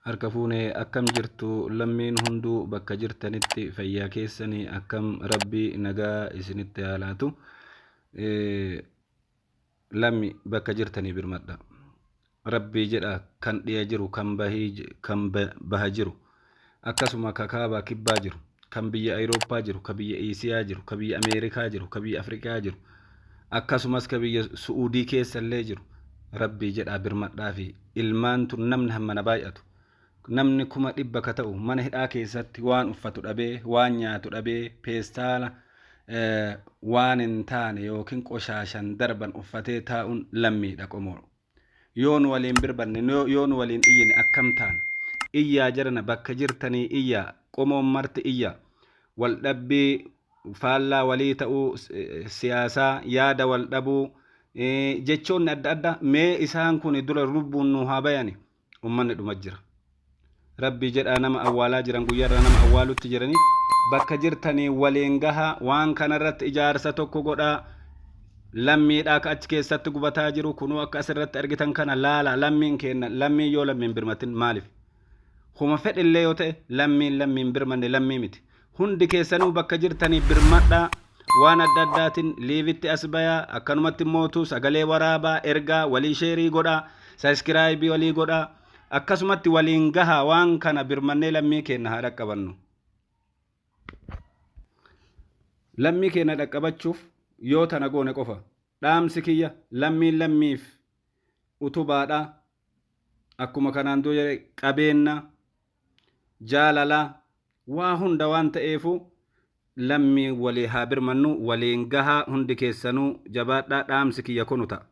Harka fuune akkam jirtu lammiin hunduu bakka jirtanitti fayyaa keessanii akkam rabbi nagaa isinitti haa laatu. Lammi bakka jirtanii birmadha. Rabbii jedha kan dhiya jiru kan bahii kan baha jiru akkasuma ka kaabaa kibbaa jiru kan biyya Ayirooppaa jiru ka biyya Iisiyaa jiru ka biyya Ameerikaa jiru ka biyya Afrikaa jiru akkasumas ka biyya Su'uudii keessa illee jiru rabbii jedhaa birmadhaa fi ilmaan tun namni hammana baay'atu namni 100,000 ka ta'u mana hidhaa keessatti waan uffatu dhabee waan nyaatu dhabee peestaala waan hin taane yookiin qoshaashan darban uffatee taa'uun lammiidha qomoo. Yoo nu waliin birbanne yoo nu waliin iyyine akkam taana? Iyyaa jarana bakka jirtanii iyyaa qomoon marti iyyaa. Wal dhabbii faallaa walii ta'uu siyaasaa yaada wal dhabuu jechoonni adda addaa mee isaan kun dura lubbuun nu haa bayani ummanni dhuma jira. Rabbii jedhaa nama awwaalaa jiran guyyaarraa nama awwaalutti jiranii bakka jirtanii waliin gahaa waan kanarratti ijaarsa tokko godhaa lammiidhaa ka achi keessatti gubataa jiru kunuu akka asirratti argitan kana laala lammiin kenna lammiin yoo lammiin birmatin maaliif huma fedhillee yoo ta'e lammiin lammiin birmanne lammii miti Hundi keessanuu bakka jirtanii birmadhaa waan adda addaatiin liivitti as bayaa akkanumatti mootuu sagalee waraabaa ergaa walii sheerii godhaa sabiskiraayibii walii godhaa akkasumatti waliin gahaa waan kana birmannee lammii keenna haa dhaqqabannu. Lammii keenna dhaqqabachuuf yoo tana goone qofa dhaamsi kiyya lammiin lammiif utubaadha akkuma kanaan dura jedhe qabeenna jaalala waa hunda waan ta'eefu lammii walii haa birmannu waliin gahaa hundi keessanuu jabaadhaa dhaamsi kiyya kunu ta'a.